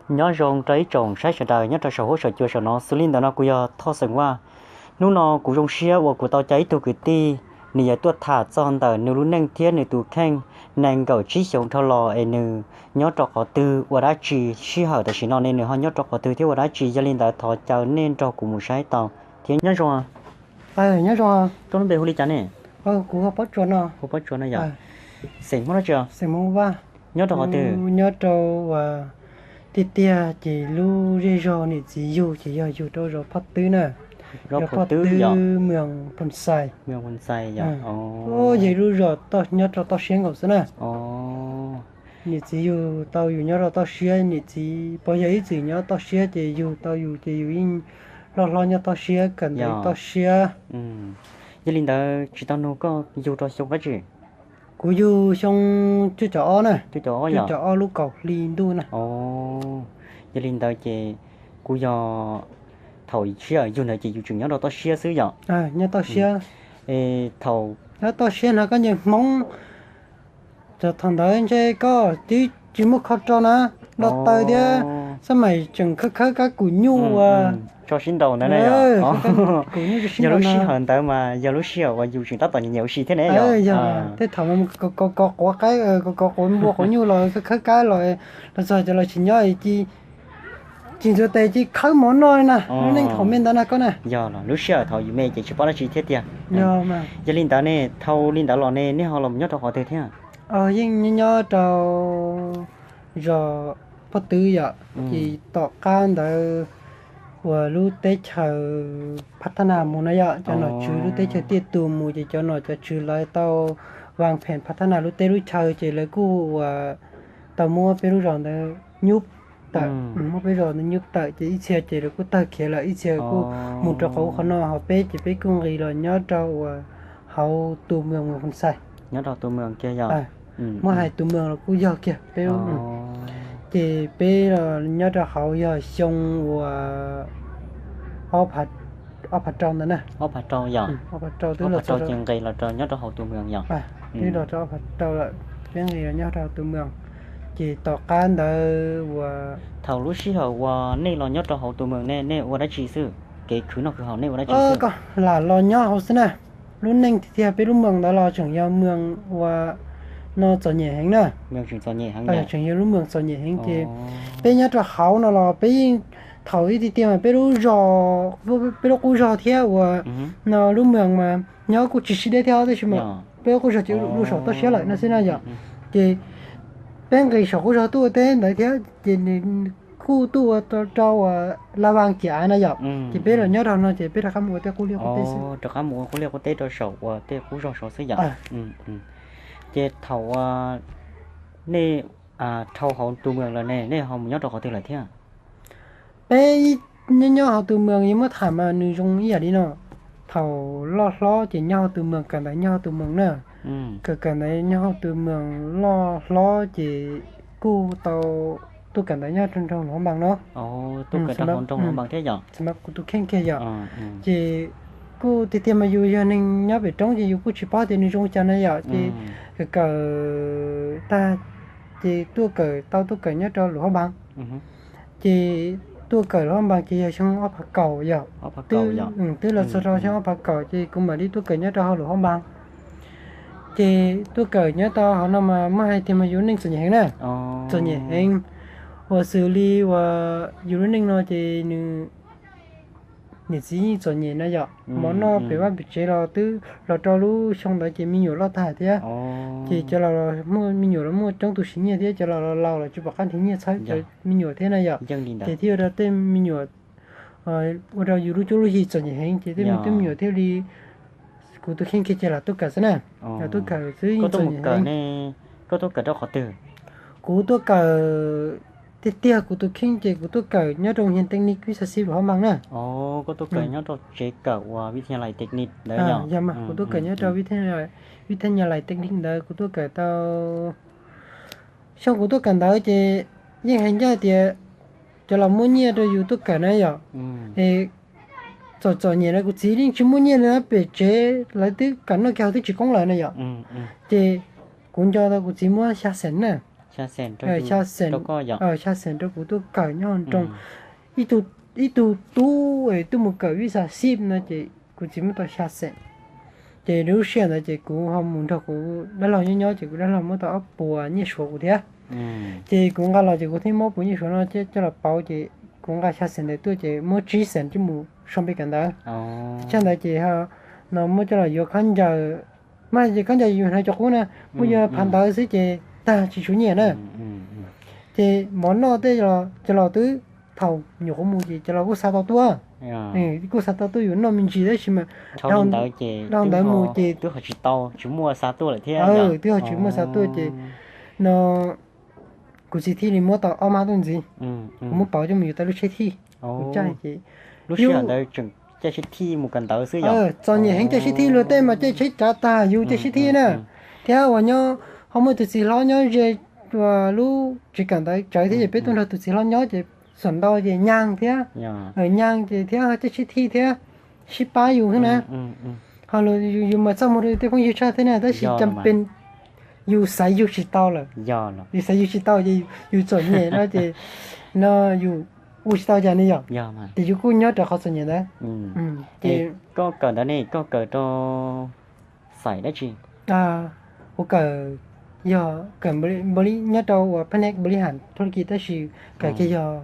Nyob zoo rau ib tsoom saib sawv daws nyob rau saum huab saum cua saum no. Xws li ntawm no kuv yog Thoj Xeem Vaj. Hnub no kuv zoo siab uas kuv tau coj ib tug kwv tij, nws yuav tuaj tham txog ntawm nws lub neej thiab nws tus kheej. Nees nkaum tsib xyoos dhau los es nws nyob rau qhov twg, ua dab tsi, sij hawm tam sim no ne nws ho nyob rau qhov twg thiab ua dab tsi. Yog li ntawd thov caw nej nrog kuv mus saib tau thiab. Nyob zoo. Nyob zoo. Koj lub npe hu li cas ne? Kuv hu Pob Tsuas no. Hu Pob Tsuas no yog. Xeem Hmoob dab tsi? Xeem Hmoob Vaj. Nyob rau qhov twg? Nyob rau uas tiag tiag ces lub zej zog niam txiv yug ces yog yug rau zos Phoj Twb na. Zos Phoj Twb, Moos Phoo Xais. Yog lub zos nyob rau toj siab nkaus xwb na. Niam txiv yug tau yus nyob rau toj siab, niam txiv pog yog ib txwm nyob toj siab ces yug tau yus ces yus yeej loj hlob nyob toj siab, kawm ntawv toj siab. Yog li ntawd tsis tau nug koj yug rau xyoo dab tsi? Kuv yug xyoo cuaj caum ob na. Cuaj caum ob lub kaum hli ntuj na. Yog li ntawd ces kuv yog thaum sij hawm yug ntawd ces yus tseem nyob rau toj siab xwb yom? Nyob toj siab. Thaum nyob toj siab no koj nce Hmoob, thaum ntawd ntshe koj twb tsis muaj kho rau na, npau taws thiab, xab mais tseem khawb khawb kab kum nyuj ua tso sib nraus ntawd na. Yog lub sij hawm ntawd mas yog lub sij hawm uas yus tseem tab tom nyiam nyiam ua si thiab ne. Yog tej thaum ko ko quav qaib, ko ko quav npua quav nyuj los khawb khawb kab los, los txog cov los tsis nyob ci, tsis ntxuav tes ci khawb mov noj na, lub neej thaum me ntawd na koj na. Yog lub sij hawm thaum yus me ces tsis paub dab tsi thiab tiag. Yog li ntawd ne, dhau li ntawd los ne nej ho los nyob rau qhov twg thiab? Yeej nyob rau zos Phoj Twb yom, ces tom qab ntawd uas lub teb chaws Phab Thab Nas mus na yom, cov nom tswv lub teb chaws tiaj tus mus ces cov nom cov tswv lawv tau vas phem Phab Thab Nas lub teb lub chaw ces lawv kuj uas tau muab peb lub zos ntawd nyub tawm, muab peb zos ntawd nyub tawm ces ib txhia ces lawv kuj tawg khiav lawm, ib txhia kuj mus rau qhov ub qhov no, ho peb ces peb kuj nqis los nyob rau uas hauv tus moos Moos Phoo Xais. Nyob rau tus moos kiag yog. Muab hais tus moos los kuj yog kiag peb. Ces peb los nyob rau hauv yog xyoo uas ob phav rau ntawd na. Ob phav rau yog. Ob phav rau ces nqis los rau nyob rau hauv tus moos yog. Twb los rau ob phav rau lawm, peb nqis los nyob rau hauv tus moos. Ces tom qab ntawd uas thaum lub sij hawm uas nej los nyob rau hauv tus moos ne nej ua dab tsi xwb? Kev khwv noj khwv haus nej ua dab tsi xwb? Lam los nyob hauv xwb na. Lub neej tiag tiag peb lub moos ntawd los tseem yog moos uas no txom nyem heev na. Tseem yog lub moos txom nyem heev ces peb nyob rau hauv no los peb yeej, thaum ib tiag tiag mas peb lub zos, peb lub qub zog thiab uas no lub moos mas nyob kuj tsis sib deb thiab tab sis mas peb lub qub zog ces lub saum toj siab lawm no xwb na yom. Ces peb nqis saum qub zog tuaj ua teb ntawd thiab ces nws kuj tuaj ua rau uas la vas kiag av na yom. Ces peb los nyob rau no ces peb rov qab mus ua tej qub liaj qub teb xwb. Rov qab mus ua qub liaj qub teb rau saum uas tej qub zog saud xwb yom. Ces thaum uas nej dhau hauv tus moos lawm ne nej ho mus nyob rau qhov twg lawm thiab? Peb nyob nyob hauv tus moos yuav muab tham mas nws zoo ib yam li no. Thaum loj hlob ces nyob hauv tus moos, kawm ntawv nyob hauv tus moos na. Kawm kawm ntawv nyob hauv tus moos loj hlob ces kuj tau tuaj kawm ntawv nyob rau nroog Luas Hauv Npas no. Kuv tus kheej kiag yom. Ces kuj tiag tiag mas yus yog neeg nyob pem roob ces yus kuj tsis paub tias nws zoo cas na yom. Ces kawm kawm tag ces tuaj kawm tau tuaj kawm nyob rau Luas Hauv Npas. Ces tuaj kawm Luas Hauv Npas ces yog xyoo ob phav kaum yom. Twb los txog rau xyoo ob phav kaum ces kuv mam li tuaj kawm nyob rau hauv Luas Hauv Npas. Ces tuaj kawm nyob rau hauv no mas muab hais tias mas yus lub neej txom nyem heev na. Txom nyem heev. Uas xws li uas yus lub neej no ces nws niam txiv yeej txom nyem na yom, mov noj pem vaj pem tsev los twb los rau lub xyoo ntawd ces me nyuam loj tag thiab. Ces cov laus los muaj me nyuam los muaj coob tus siv nyiaj thiab, cov laus los laus los tsis pom qab nrhiav nyiaj txhawb cov me nyuam thiab na yom. Ces thiaj ua rau tej me nyuam, ua rau yus lub cuab lub yig txom nyem heev, ces tej me tub me nyuam thiaj li, kuv tus kheej kiag ces lam tuaj kawm xwb na. Lam tuaj kawm xwb yeej txom nyem heev. Koj tuaj kawm rau qhov twg? Kuv tuaj kawm, tiag tiag kuv tus kheej ces kuv tuaj kawm nyob rau Technic Vib Xa Xib Luas Hauv Npas na. Koj tuaj kawm nyob rau tsev kawm uas Vib Thaj Nyas Lais Technic ntawd yom? Yog mas kuv tuaj kawm nyob rau Vib Thaj Nyas Lais Technic ntawd, kuv tuaj kawm tau, xyoo kuv tuaj kawm ntawd ces yeej hais ncaj tias cov laus muab nyiaj rau yus tuaj kawm na yom. Es txom txom nyem na, kuv txiv yeej tsis muaj nyiaj li na, pem tsev lawv twb kawm noj kiag twb tsis koob lawm na yom. Ces kuv nco tau kuv txiv muab xya xees na. Xya xees rau kuv tuaj kawm nyob nroog. Ib tug tub es tuaj mus kawm visa sib no ces kuv txiv muab tau xya xees. Ces lub sij hawm ntawd ces kuv ho mus nrog kuv dab laug nyob nyob ces kuv dab laug muab tau ob puas nyiaj suav kuv thiab. Ces kuv nqa los ces kuv thiaj muab puas nyiaj suav no coj los pauv ces kuv nqa xya xees ntawd tuaj ces muab tsib xees coj mus sau npe kawm ntawv. Tshaj ntawd ces no muab coj los yuav khaub ncaws, mas ces khaub ncaws yus hnav cov qub na, muab yuav phav ntawv xwb ces tag tsis tshuav nyiaj na. Ces mov noj tej cov laus twb thaum nyuam qhuav mus ces cov laus kuj xa tau tuaj, kuj xa tau tuaj yus noj me ntsis tab sis mas dhau ntawd mus ces twb ho tsis muaj xa tuaj ces no kuv txiv thiaj li muab tau ob mab tuaj ntxiv, kuv muab pauv coj mus yuav tau lub tsheb thij. Kuv caij ces lub sij hawm ntawd tseem caij tsheb thij mus kawm ntawv xwb yom. Txom nyem heev caij tsheb thij luag tej mas caij tsheb cav tag yus caij tsheb thij na. Thiab uas nyob ho muaj tus txiv hlob nyob ze lub tsev kawm ntawv tsawv thiab ces peb tuaj nrog tus txiv hlob nyob ces xam ntau ces nyaag thiab, nyaag ces thiab caij tsheb thij thiab sib pab yus xwb na. Ho yus mas txaj muag rau tej phooj ywg tshaj thiab na tab sis cas pes yus xaiv yug tsis tau lawm. Yus xaiv yug tsis tau ces yus txom nyem no ces no yus ua tsis tau cas ne yom. Ces yus kuj nyob rau qhov txom nyem ntawd. Ces koj kawm ntawd ne koj kawm rau xaim dab tsi? Kuv kawm, yog kawm nyob rau uas phanej npaum li ham thub laj kis tab sis kawm kiag yog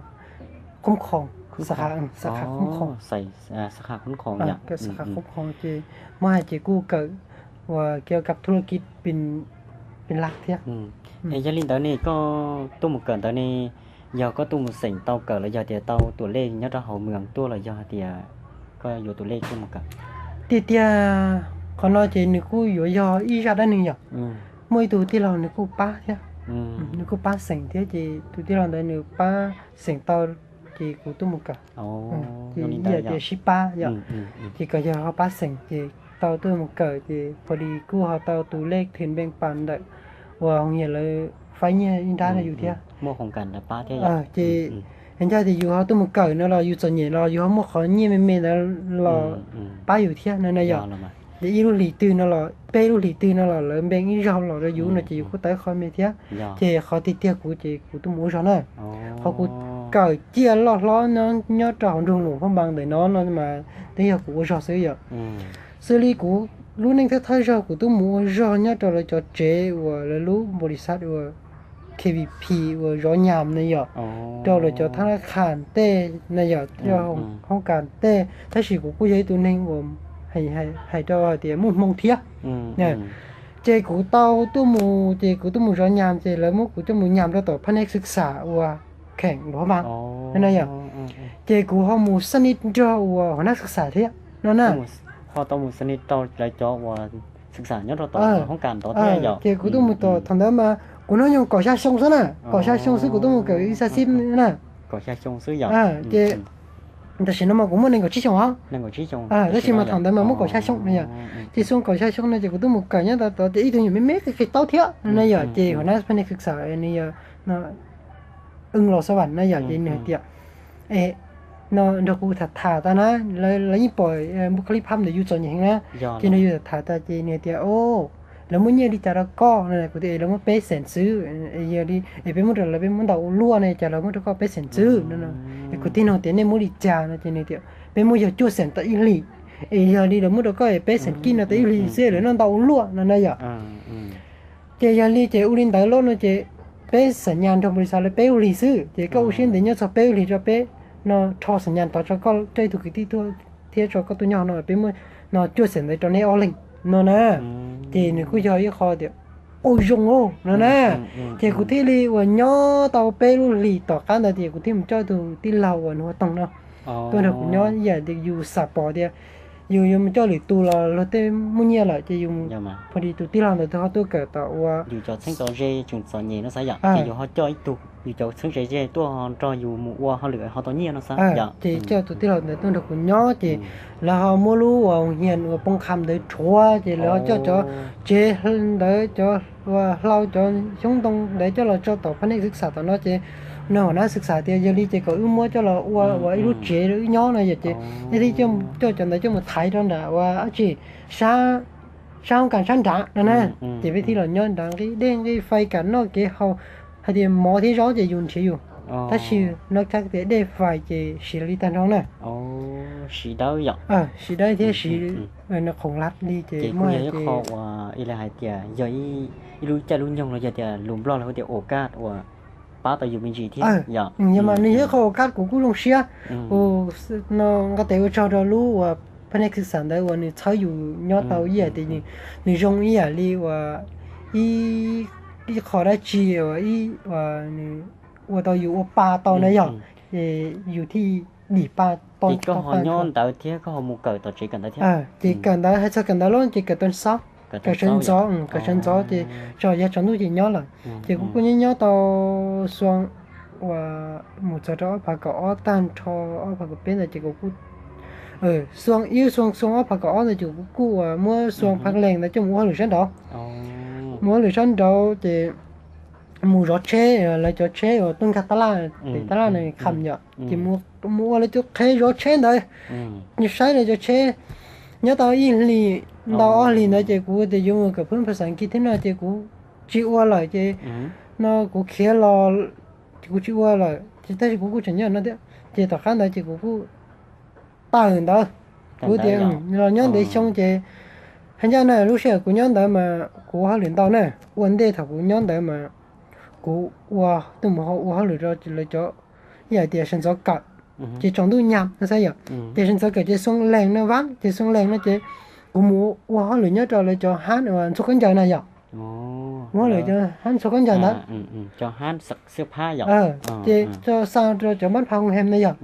qoob qhoos, xab kha qoob qhoos, xab kha qoob qhoos ces muab hais ces kuj kawm uas kiav kab thub laj kis pes laj thiab. Es yog li ntawd ne koj tuaj mus kawm ntawd ne, yog koj tuaj mus xeem tau kawm los yog tias tau tuam lej nyob rau hauv mws tuaj los yog hais tias koj yuav tuam lej tuaj mus kawm? Tiag tiag qhov no ces nws kuj yuav yog ib zaj dab neeg yom. Muaj ib tug tij laug nws kuj pab thiab, nws kuj pab xeem thiab ces tus tij laug ntawd nws pab xeem tau ces kuv tuaj mus kawm. Ces ib yam tias sib pab yom. Ces kom yog ho pab xeem ces tau tuaj mus kawm ces pom li kuj ho tau tus lej thwm npeej pas ntawm uas hoo yam lawv faib nyiaj ib nrab rau yus thiab. Ces ncaj tias yus ho tuaj mus kawm no los yus txom nyem los yus ho muaj qhov nyiaj me me ntawd los pab yus thiab no na yom. Ces ib lub hlis twg no los peb lub hlis twg no los lawv npeej ib zaug los rau yus no ces yus kuj tau qhov me thiab. Ces qhov tiag tiag kuv ces kuv tuaj mus ua zog na. Qhov kuv kawm ciaj loj hlob nyob rau hauv nroog Luam Phab Npas ntawm no no mas twb yog kuv ua zog xwb yom. Xws li kuv lub neej thawj thawj zaug kuv tuaj mus ua zog nyob rau lawv cov tsev uas lawv lub npaum li xav uas K V P uas zov nyam na yom, rau lawv cov thab laj khas tej na yom, rau hoob kas tej tab sis kuv kuj yog ib tug neeg uas hais rau hais tias muaj hmoo thiab. Ces kuv tau tuaj mus ces kuv tuaj mus zov nyam ces lawv muab kuv coj mus nyam rau tom phanej xwb xam uas kheem Luam Phab Npas na yom. Ces kuv ho mus xab nij nrog uas hua nab xwb xam thiab no na. Ho tau mus xab nij rau lawv cov uas xwb xam nyob rau tom hoob kas ntawd thiab yom. Ces kuv tuaj mus tom thaum ntawd mas kuv hnub nyoog kaum xya xyoo xwb na, kaum xya xyoo xwb kuv tuaj mus kawm ib xab xib na. Ces tam sim no mas kuv muaj nees nkaum tsib xyoo os. Tab sis mas thaum ntawd mas muaj kaum xya xyoo na yom. Ces xyoo kaum xya xyoo no ces kuv tuaj mus kawm nyob tod ces ib tug nyuam me me qis qis taub thiab no na yom, ces hua nab phanej xwb xam nws yog Eej Los Xab Vam na yom, ces nws hais tias no nrog kuv tham tham tas na, lawv yeej pom npu kha lib phab ntawm yus txom nyem heev na, ces nrog yus tham tham tas ces nws hais tias o, lawv muab nyiaj li cas rau koj no, kuv tias lawv muab peb xeem xwb, yog li es peb muab rau lawv peb muab ntau ua luaj ne cas lawv muab rau koj peb xeem xwb no. Es kuv thiaj nug tias nej muab li cas no ces nws tias peb muab yog cuaj xeem tau ib hlis, es yog li lawv muab rau koj peb xeem kib no tau ib hlis xwb lawv noj ntau ua luaj no na yom. Ces yog li ces ua li ntawd lauj no ces peb xam nyas nrog npaum li xav lawv peb ua hlis xwb ces koj ua siab ntev nyob txog peb ua hlis rau peb no rho xam nyas tod tso koj coj ib tug kwv tij tuaj thiab tso koj tuaj nyob no peb muab no cuaj xeem ntawd rau neb ob leeg no na. Ces nws kuj yog ib qho tias ua zoo lauj no na. Ces kuv thiaj li uas nyob tau peb lub hlis tom qab ntawd ces kuv thiaj mus coj tus tij laug uas nws hu ua Toog no tuaj nrog kuv nyob ib yam li yus xam pom tias yus yuav mus coj lwm tus los luag tej muaj nyiaj lawm ces yus, pha li tus tij laug ntawd ho tuaj kawm tom uas yus cov txheeb txheeb ze tseem txom nyem no xav yom, ces yus ho coj ib tug yus cov txheeb ze ze tuaj nrog yus mus ua hauj lwm ho tau nyiaj no xav yom. Ces coj tus tij laug ntawd tuaj nrog kuv nyob ces lawv ho muab lub uas hias uas poob qham ntawd rhuav ces lawv ho coj cov tsev ntawd cov hlau cov xyoob ntoo ntawd coj los tso tom pha nej xwb xam tom no ces nws hom nab xwb xam tias yog li ces kom wb muab coj los ua uas ib lub tsev rau wb nyob no yom ces nej thiaj coj cov ntawd coj mus thaiv rau nram uas dab tsi sab hoob kas sab nrad no na. Ces peb thiaj los nyob nrad nqi dej nqi fais kam noj kev haus Hais tias mov thiab zaub ces yus nrhiav yus, tab sis no txhais tias dej fais ces siv li tag nrho na. Siv dawb yom. Siv dawb thiab siv nws khoom lab li ces muaj hais tias, ib lub caij lub nyoog los yog tias lus Nplog lawv hu tias ua kaj uas pab tau yus me ntsis thiab yom. Yog mas nws yog ib qho ua kaj kuv kuj zoo siab. No nqa tes ua tsaug rau lub uas pab nej khwv xam ntawd uas nws txhawb yus nyob tau ib yam tias nws zoo ib yam li uas ib qho dab tsi uas nws ua tau yus ua pa tau na yom. Ces yus thiaj dim pa tau. Ces koj ho nyob ntawd thiab koj ho mus kawm tom tsev kawm ntawv thiab? Ces kawm ntawv, hais txog kawm ntawv los ces kawm tau ntxov, kawm sawv ntxov, kawm sawv ntxov ces tso yog tsaus ntuj ces nyob lawm. Ces kuv kuj nyob nyob tau xyoo uas mus txog rau ob phav kaum ob tag nrho ob phav kaum peb ntawd ces kuv kuj xyoo ib xyoo xyoo ob phav kaum ob ntawd ces kuv kuj uas muab xyoo phav lees ntawd coj mus ua hauj lwm sab nraud. Mus ua hauj lwm sab nraud ces mus zov tsheb, lawv cov tsheb uas tuaj nkag tab laj, tab laj no kham yom, ces mus ua lawv cov qheb zov tsheb ntawd, saib lawv cov tsheb. Nyob tau ib hlis ntau ob hlis ntawd ces kuv tias yuav mus kawm phab xas nkis thiab no ces kuv tsis ua lawm ces no kuv khiav los ces kuv tsis ua lawm ces tab sis kuv kuj tseem nyob no thiab. Ces tom qab ntawd ces kuv kuj tawm ntawd, kuv tias los nyob ntev xyoo ces hais ncaj na lub sij hawm kuv nyob ntawd mas kuv ua hauj lwm ntau na. Ua ntej thaum kuv nyob ntawd mas kuv ua tuaj mus ua hauj lwm rau lawv cov ib yam tias sawv ntxov kawm, ces tsaus ntuj nyab no xav yom. Ces sawv ntxov kawm ces xoo lees no vab ces xoo lees no ces kuv mus ua hauj lwm nyob rau lawv cov hab uas ntxhua khaub ncaws na yom. Ua hauj lwm cov hab ntxhua khaub ncaws ntawd. Ces xa rau cov mab pha hoo hem na yom.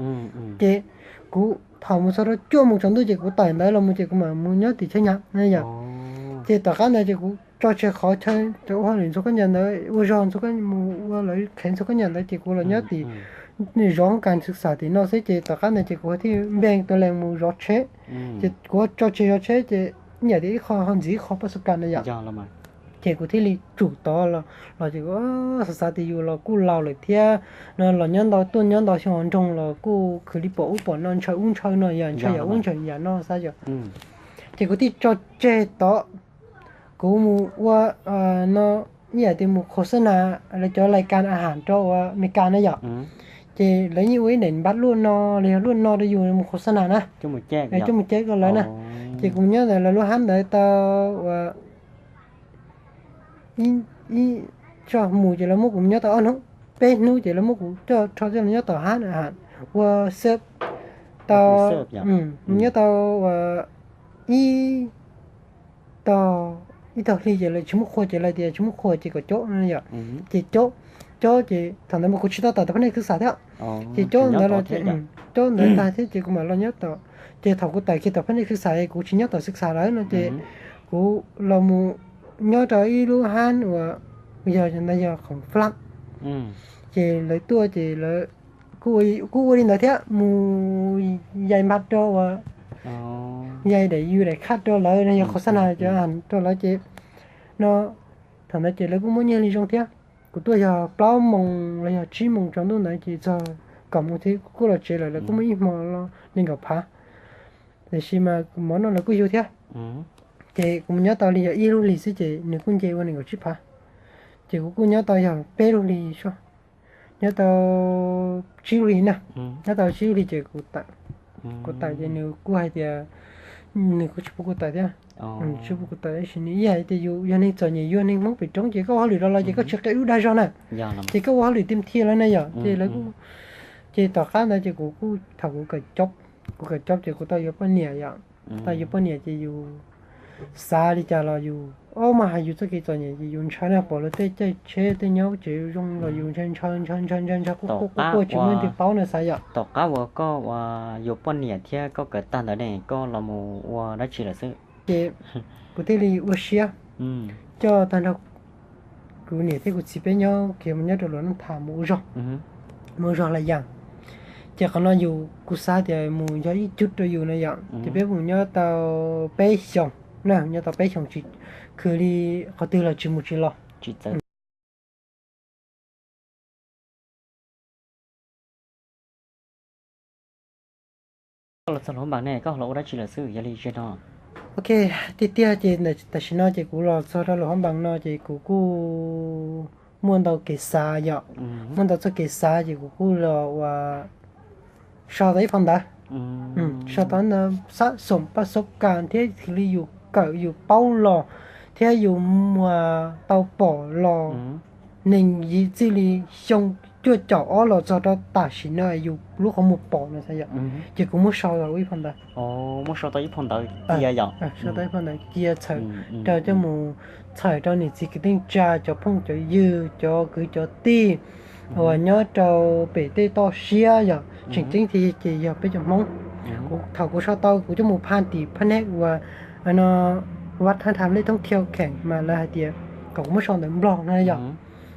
Ces kuv thaum mus txog rau cuaj moos tsaus ntuj ces kuv tawm ntawd los mus ces kuv mam mus nyob tim chaw nyam na yom. Ces tom qab ntawd ces kuv tso tseg qhov chaw cov ua hauj lwm ntxhua khaub ncaws ntawd ua zog ntxhua khaub mus ua lawv qhev ntxhua khaub ncaws ntawd ces kuv los nyob tim zov kas xwv xam tim no xwb ces tom qab ntawd ces kuv thiaj npe tus lees mus zov tsheb. Ces kuv tso tseg zov tsheb ces ib yam tias ib qho ho ntxiv ib qho paj xu kas na yom. Ces kuv thiaj li tsum tod los ces xav xav tias yus los kuj laus lawm thiab no los nyob ntau tuaj nyob ntau xyoo hauv nroog los kuj khwv li pom ub pom no ntshaw ub ntshaw no yom, ntshaw yam ub ntshaw yam no xav yom. Ces kuv thiaj tso tseg tod, kuv mus ua no ib yam tias mus khos xab nas lawv cov lais kas a has rau uas Amelikas na yom. Ces lawv yeej ua ib daim npab luaj no los yog luaj no rau yus mus khos xab nas na, coj mus cem rau lawv na. Ces kuv nyob ntawd lawv lub hab ntawd tau uas ib, ib tso mus ces lawv muab kuv nyob tau ob hnub, peb hnub ces lawv muab kuv coj rho coj los nyob tom hab ua xab tau, mus nyob tau uas ib tog, ib tog hli ces lawv tsis muab qhua ces lawv tias tsis muab qhua ces kom caub yom. Ces caub, caub ces thaum ntawd mas kuv tsis tau tawm tom phab nej khwv xam thiab. Ces caub ntawd los, caub ntawd tag thiab ces kuv mam los nyob tom, ces thaum kuv tawm kiag tom phab nej khwv xam kuv tsis nyob tom xwv xam lawm no ces kuv los mus nyob rau ib lub hab uas yog ntawd yog khoom flam. Ces lawv tuaj ces lawv kuj ua li ntawd thiab, mus yais npab rau uas yais daim yus daim khaj rau lawv no yog khos xab nas cov rau lawv ces no thaum ntawd ces lawv kuj muab nyiaj li zoo thiab. Kuv tuaj yog plaub moos los yog tsib moos tsaus ntuj ntawd ces txog kaum moos thiab kuv kuj los tsev lawm, lawv kuj muab ib hmo los nees nkaum phav. Tiam sis mas mov noj lawv kuj yug thiab. Ces kuv mus nyob tau li yog ib lub hlis xwb ces nws kuj nce ua nees nkaum tsib phav. Ces kuv kuj nyob tau yog peb lub hlis, nyob tau tsib lub hlis na, nyob tau tsib lub hlis ces kuv tawm, kuv tawm ces nws kuj hais tias nws kuj tsis pub kuv tawm thiab. Tsis pub kuv tawm tab sis nws ib yam tias yus yog neeg txom nyem, yus yog neeg Hmoob pem roob ces koj ua hauj lwm rau lawv ces koj tsis qia lub dag zog na, ces koj ua hauj lwm tiag thiab lawm na yom. Ces lawv kuj, ces tom qab ntawd ces kuv kuj thaum kuv kawm cob, kuv kawm cob ces kuv tau yuav poj niam yom. Tau yuav poj niam ces yus xav li cas los yus, ob mas hais yus txoj kev txom nyem ces yus ntshaw na, pom lawv tej caij tsheb tej nyob tsev zoo los yus ntshaw ntshaw ntshaw ntshaw ntshaw ntshaw quaj quaj quaj quaj tsis muaj leej twg paub na xav yom. Tom qab uas koj yuav poj niam thiab koj kawm tag ntawd ne koj los mus ua dab tsi lawm xwb? Ces kuv thiaj li ua siab coj tag nrho kuv niam thiab kuv txiv peb nyob kiag mus nyob rau Luam Nab Thas mus ua zog, mus ua zog la yas. Ces qhov no yus kuv xav tias mus yog ib cub rau yus no yom, ces peb mus nyob tau peb xyoos na, nyob tau peb xyoos tsis khwv li, qhov twg los tsis mus tsis los. Koj los txog Luam Phab Npas ne koj los ua dab tsi lawm xwb yog li ze no? Ok, tiag tiag ces tam sim no ces kuv los txog rau Luam Phab Npas no ces kuv kuj muaj ntau kev xav yom, muaj ntau txoj kev xav ces kuv kuj los ua sau tau ib phau ntawv. Sau tau ntawd xab xoom paj xob kas thiab xws li yus kawm yus paub los thiab yus mus tau pom los neeg yim txij li xyoo cuaj caum ob los txog rau tam sim no yus lub qhov muag pom no xav yom, ces kuv muab sau tau ib phau ntawv. Muab sau tau ib phau ntawv cia yom, sau tau ib phau ntawv cia txhawm rau coj mus txhawm rau niam txiv kwv tij neej tsa cov phooj cov ywg cov kwv cov tij uas nyob rau pem tej toj siab yom, tseem ceeb tiag ces yog peb cov Hmoob. Kuv thaum kuv sau tau kuv coj mus phaj tim phaj nej uas no vaj thaj tham lej thoob thiau kheem mas lawv hais tias kom kuv muab sau ntawv Nplog no yom.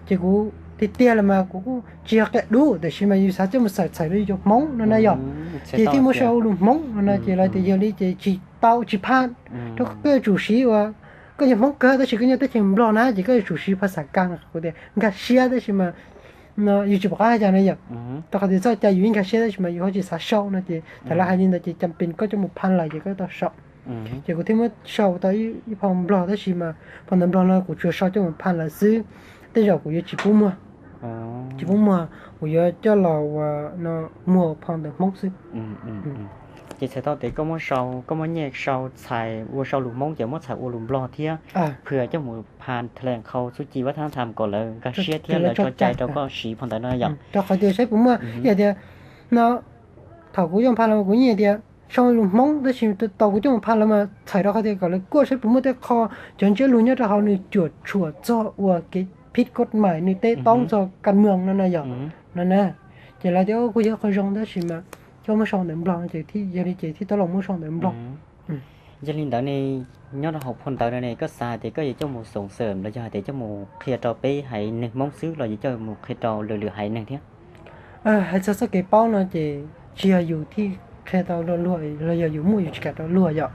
Ces kuv tiag tiag los mas kuv kuj tsis yog qia dub tab sis mas yus xav coj mus xawm txhawm rau yus cov Hmoob no na yom. Ces thiaj muab sau ua lus Hmoob no na ces lawv tias yog li ces tsis tau tsis phaj, rau qhov koj yuav tsum siv uas koj yog Hmoob kawg tab sis koj nyob teb chaws Nplog na ces koj yuav tsum siv phaj xav kas, kuv tias nkag siab tab sis mas yus tsis pom qab hais cas na yom. Rau qhov tias txoj cai yus yeej nkag siab tab sis mas yus ho tsis xav sau no ces thaum lawv hais li ntawd ces cas pes koj coj mus phaj lawm ces koj tau sau. Ces kuv thiaj muab sau tau ib phau Nplog tab sis mas phau ntawv Nplog no kuv tsuas sau coj mus phaj lawm xwb, tej zaum kuv yuav tsis pub muag, tsis pub muag, kuv yuav coj los ua no muag phau ntawv Hmoob xwb. Ces txhais tau tias koj muab sau, koj muab nyiaj sau txhais ua sau lus Hmoob ces muab txhais ua lus Nplog thiab, phaj coj mus phaj tha lees qhau txuj ci vaj thaj tham kom lawv nkag siab thiab lawv tso cai rau koj siv phau ntawv no yom. Rau qhov tias saib puas muaj, yog tias no thaum kuv coj mus phaj los kuv yeej tias sau lus Hmoob tab sis tau kuv coj mus phaj los mas txhais rau qhov tias kom lawv kuaj saib puas muaj tej qho cov ntsiab lus nyob rau hauv nws cuam tshuam txog ua kev phij koj mais nws teb toob txog kas mws no na yom, no na. Ces lawv tias kuj yog qhov zoo tab sis mas coj muab sau ntawv Nplog no ces yog li ces thiaj tau los muab sau ntawv Nplog. Yog li ntawd ne, nyob rau hauv phau ntawv no ne koj xav hais tias koj yuav coj mus xoom xawm los yog hais tias coj mus qhia rau peb haiv neeg Hmoob xwb los yuav coj mus qhia rau lwm lwm haiv neeg thiab? Hais txog txoj kev paub no ces tsis yog yus thiaj qhia tau luag luag los yog yus muaj yus tsis kam rau luag yom.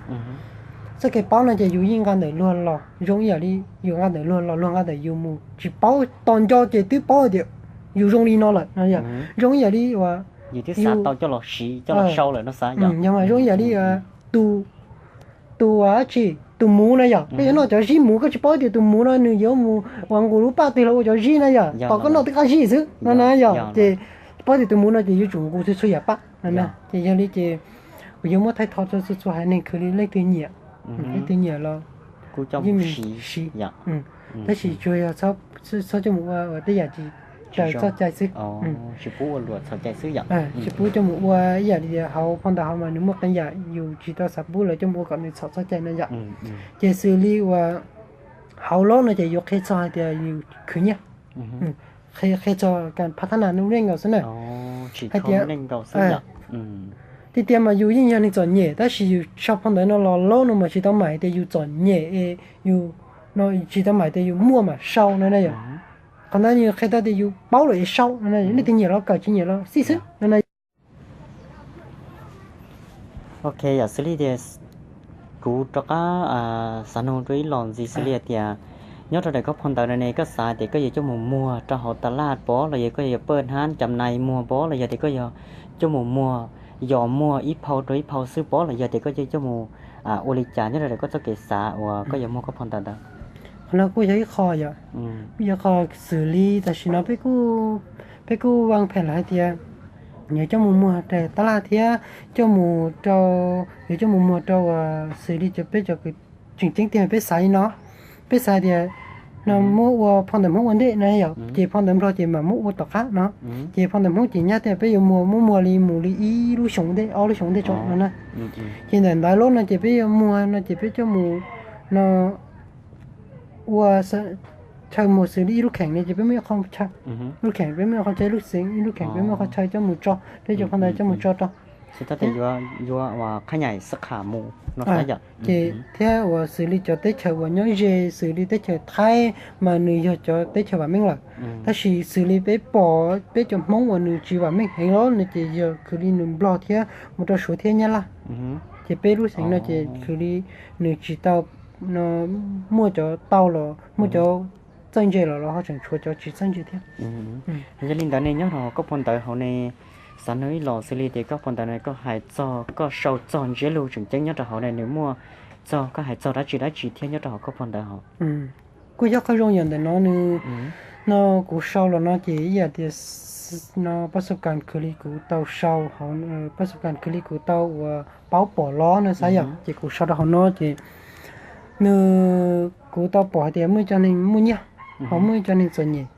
Txoj kev paub no ces yus yeej nqa ntawm luag los zoo ib yam li yus nqa ntawm luag los luag nqa ntawm yus mus, tsis paub tos nco ces twb paub tias yus zoo li no lawm no yom. Zoo ib yam li uas yus twb xav tau coj los siv coj los sau lawm no xav yom. Yog mas zoo ib yam li tus tus dab tsi, tus muv na yom, koj yuav noj cov zib muv koj tsis paub tias tus muv no nws yuav mus ua nqus lub paj twg los ua cov zib na yom, tos koj noj twb qab zib xwb no na yom. Ces paub tias tus muv no ces yuav tsum nqus txhua txhua yam paj no na. Ces yog li ces kuv yuav muab thaij tho rau txhua txhua haiv neeg khwv li leej twg nyiam, leej twg nyiam los kuj coj mus siv. Tab sis tsuas yog txhob coj mus ua tej yam tsis raws txoj cai xwb, tsis pub coj mus ua ib yam li hauv phau ntawv hauv mas nws muaj qee yam yus tsis tau xav pub lawv coj mus ua kom nws txhaum txoj cai no yom. Ces xws li uas hauv lob no ces yuav qhia txog hais tias yus khwv nyiaj, qhia txog kas pha thab nas nuj neej nkaus xwb na. Hais tias tiag tiag mas yus yeej yog neeg txom nyem tab sis yus sau phau ntawv no los lob no mas tsis tau mam hais tias yus txom nyem, yus tsis tau mam hais tias yus muaj mam sau no na yom. Qhov ntawd yus qhia tau tias yus paub lawm es sau no, leej twg nyiam los kawm tsis nyiam los xij xwb no na. Ok, yam xws li tias kuv rov qab xav nug rau ib los ntxiv xws li hais tias nyob rau daim koj phau ntawv no ne koj xav tias koj yuav coj mus muag rau hauv tas laj pob los yog koj yuav paj hnab cam nais muag pob los yog tias koj yuav coj mus muag, yog muag ib phau rau ib phau xwb pob los yog tias koj yuav coj mus ua li cas nyob rau daim koj txoj kev xav uas koj yuav muag koj phau ntawv ntawd? Qhov no kuj yog ib qho yom, kuj yog qho xws li tam sim no peb kuj vaj phem lawm hais tias yuav coj mus muag rau tas laj thiab coj mus rau, yuav coj mus muag rau uas xws li cov peb cov kwv tseem ceeb tiag peb xav li no, peb xav tias no muab ua phau ntawv Hmoob ua ntej na yom, ces phau ntawv Nplog ces mam muab ua tom qab no, ces phau ntawv Hmoob ces nyab tias peb yuav muag muab muag li mus li ib lub xyoo ntej ob lub xyoo ntej tso no na. Ces ntawm ntawv lob no ces peb yuav muag no ces peb coj mus no ua chaw muag xws li ib lub kheem no ces peb muaj ib qho chaw, lub kheem peb muaj ib qho chaw, lub xeev ib lub kheem peb muaj ib qho chaw coj mus tso, peb cov phau ntawv coj mus tso rau. Xws li thiab uas xws li cov teb chaws uas nyob ze xws li teb chaws Thaib mas nws yog cov teb chaws vam meej lawm, tab sis xws li peb pom peb cov Hmoob uas nws tsis vam meej heev los no ces yog khwv li nws Nplog thiab mus rau Suav thiab Nyab Laj. Ces peb lub xeev no ces khwv li nws tsis tau muaj cov tau los muaj cov txawj ntse los los ho tseem tshuav cov tsis txawj ntse thiab. Yog li ntawd ne nyob rau koj phau ntawv hauv ne, xav nug ib los xws li tias koj phau ntawv no koj hais txog, koj sau txog ntsiab lus tseem ceeb nyob rau hauv ne nws muaj txog, koj hais txog dab tsi dab tsi thiab nyob rau hauv koj phau ntawv hauv? Kuj yog qhov zoo yam ntawm no nws No kuv sau los no ces ib yam tias no pab xu kas khwv li kuv tau sau, pab xu kas khwv li kuv tau uas paub pom los no xav yom, ces kuv sau rau hauv no ces nws, kuv tau pom hais tias muaj ib co neeg muaj nyiaj, ho muaj ib co neeg txom nyem.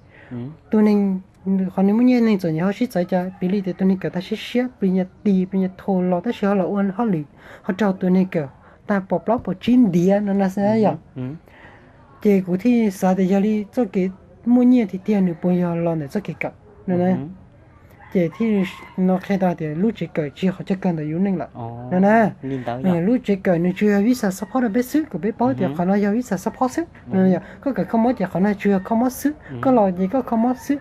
Tus neeg, qhov nws muaj nyiaj neeg txom nyem ho sib txawv cas, piv li tias tus neeg kawm tag siab siab, plis nyas tis plis nyas thos los tab sis ho los ua hauj lwm, ho raug tus neeg kawm tag pom plaub pom tsib ntiav no na xav yom. Ces kuv thiaj xav tias yog li txoj kev muaj nyiaj tiag tiag nws puas yog los ntawm txoj kev kawm no na. Ces thiaj no qhia tau tias lub tsev kawm tsis yog qhov chaw kawg ntawm yus neej lawm no na. Lub tsev kawm nws tsuas yog vib xas xab phob rau peb xwb, kom peb paub tias qhov no yog vib xas xab phob xwb no. Koj kawm kho mob ces qhov no tsuas yog kho mob xwb, koj los ces koj kho mob xwb.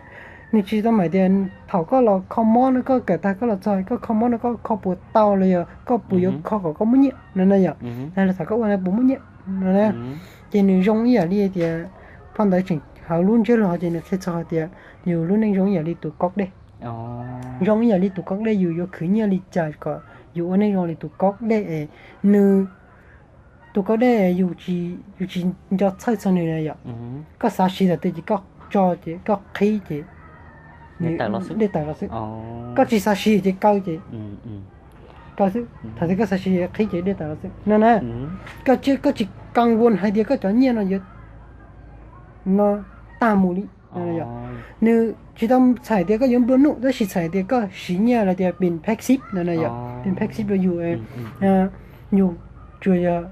Nws tsis tau hais tias thaum koj los kho mob no, koj kawm tag koj los txog koj kho mob no koj kho puas tau los yog koj puas yuav kho kom koj muaj nyiaj no na yom, los thaum koj ua no puas muaj nyiaj no na. Ces nws zoo ib yam li tias phau ntawv tseem hauv lub ntsiab lus ces nws qhia txog hais tias yus lub neej zoo ib yam li tus kaub dej. Zoo ib yam li tus kaub dej, yus yuav khwv nyiaj li cas kom yus ua neej zoo li tus kaub dej es nws, tus kaub dej yus tsis nco txhawj txog nws na yom. Koj xav siv thaum twg ces koj tso ces koj qhib ces dej tawm los xwb. Koj tsis xav siv ces kaw ces kaw xwb, thaum twg koj xav siv qhib ces dej tawm los xwb no na. Koj tsis, koj tsis kab vo hais tias koj cov nyiaj no yuav no tag mus li. Nws tsis tau txhais tias koj yuav nplua nuj, tab sis txhais tias koj siv nyiaj los tias pin passive no na yom, pin passive rau yus, yus tsuas yog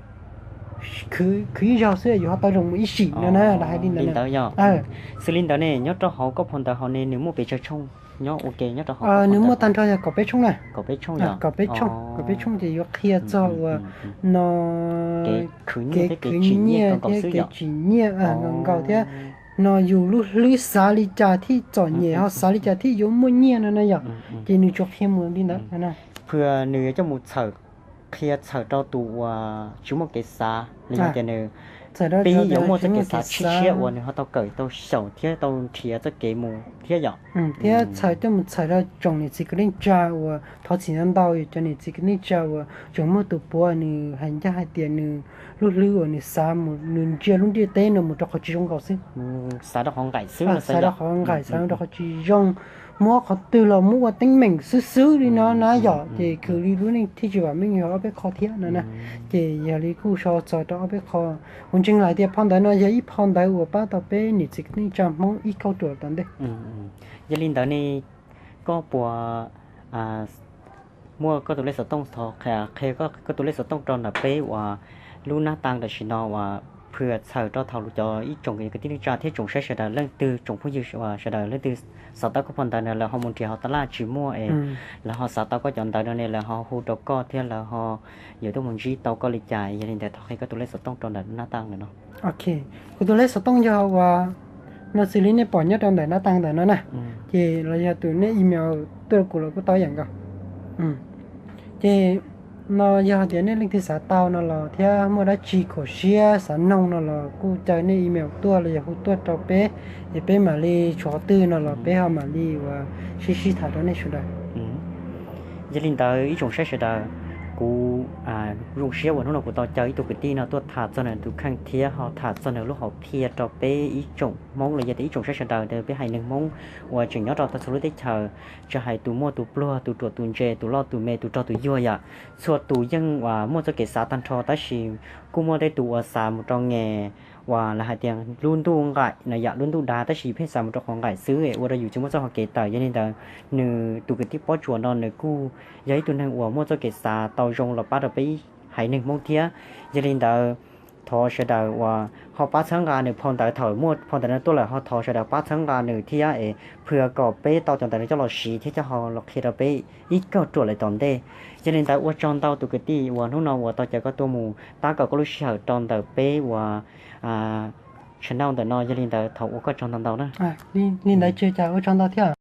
khwv ib zaug xwb yus ho tau zoo mus ib sim no na, los hais li ntawd. Xws li ntawd ne, nyob rau hauv koj phau ntawv hauv ne nws muaj pes tsawg tshooj? Nyob ua ke nyob rau hauv, nws muaj tag nrho yog kaum peb tshooj na. Kaum peb tshooj, kaum peb tshooj ces yuav qhia txog uas no kev khwv nyiaj thiab kev tsim nyiaj nkaus thiab no yus lub hlwb xav li cas thiaj txom nyem ho xav li cas thiaj yuav muaj nyiaj no na yom. Ces nws tsuas qhia mus li ntawd. Phws nws yuav coj mus txhawm, qhia txhawm rau tus uas tsis muaj kev xav li yog tias nws pib yuav muaj txoj kev xav tshiab tshiab uas nws ho tau kawm tau xyaum thiab tau nrhiav txoj kev mus thiab yom. Thiab txhawm coj mus txhawm rau tsoom niam txiv kwv tij neej tsa uas thov txim ntau ntau, yog cov niam txiv kwv tij neej tsa uas tseem muaj tus puav nws hais ncaj hais tias nws lub hlwb uas nws xav mus, nws ntsia lub ntiaj teb no mus rau qhov tsis zoo nkaus xwb. Xav rau qhov nqaim xwb, xav rau qhov nqaim, xav rau qhov tsis zoo, muab qhov twg los muab ua teeb meem xwb xwb li no na yom. Ces khwv li lub neej thiaj tsis vam meej yog ob peb qho thiab no na. Ces yog li kuj sau txog rau ob peb qho. Kuv ntseeg lawm tias phau ntawv no yog ib phau ntawv uas pab tau peb niam txiv kwv tij neej tsa Hmoob ib kauj ruam tom ntej. Yog li ntawd ne, koj puas muaj koj tus lej xov tooj, thov qhia koj tus lej xov tooj rau ntawm peb uas lub nab tag tam sim no uas phws txhawm rau thaum cov ib tsoom kwv tij neej tsa thiab tsoom saib sawv daws leej twg, tsoom phooj ywg uas sawv daws leej twg xav tau koj phau ntawv no lawv ho mus nrhiav hauv tab laj tsis muaj es lawv ho xav tau koj cov ntawv no ne lawv ho hu rau koj thiab lawv ho yuav tuaj mus ntsib tau koj li cas? Yog li ntawd thov qhia koj tus lej xov tooj rau ntawm nab tag ntawm no. Ok, kuv tus lej xov tooj yog uas no xws li nej pom nyob rau ntawm nab tag ntawm no na, ces los yog tus nej email tuaj rau kuv los kuj tau ib yam nkaus. Ces no yog hais tias nej leej twg xav tau no los thiab muaj dab tsi khuam siab xav noog no los kuj caw nej email tuaj los yog hu tuaj rau peb, es peb mam li tshuav qhov twg no los peb ho mam li uas sib sib tham rau nej sawv daws. Yog li ntawd ib tsoom saib sawv daws, kuv zoo siab uas hnub no kuv tau caw ib tug kwv tij no tuaj tham txog nws tus kheej thiab ho tham txog nws lub hom phiaj rau peb ib tsoom Hmoob los yog tias ib tsoom saib sawv daws, peb haiv neeg Hmoob uas tseem nyob rau tag txhua lub teb chaws, tsis hais tus muaj tus pluag, tus ruam tus ntse, tus loj tus me, tus rog tus yuag yom. Txhua tus yeej uas muaj txoj kev xav tag nrho tab sis kuj muaj tej tus uas xav mus rau nqes uas lawv hais tias lub ntuj nqaim no yom, lub ntuj dav tab sis pheej xav mus rau qhov nqaim xwb es ua rau yus tsis muaj txoj hau kev tawm. Yog li ntawd nws tus kwv tij Pob Tsuas no nws kuj yog ib tug neeg uas muaj txoj kev xav tau zoo los pab rau peb haiv neeg Hmoob thiab. Yog li ntawd thov sawv daws uas ho pab txhawb nqa nws phau ntawv, thaum muaj phau ntawv no tuaj lawm ho thov sawv daws pab txhawb nqa nws thiab es phws kom peb tau cov ntawv no coj los siv thiab coj ho los qhia rau peb ib kauj ruam lawm tom ntej. Yog li ntawd ua tsaug ntau tus kwv tij uas hnub no uas tau caw koj tuaj mus tab kaum koj lub sij hawm rau ntawm peb uas channel ntawm no. Yog li ntawd thov ua koj tsaug ntau ntau na. Li ntawd ces cas ua tsaug ntau thiab.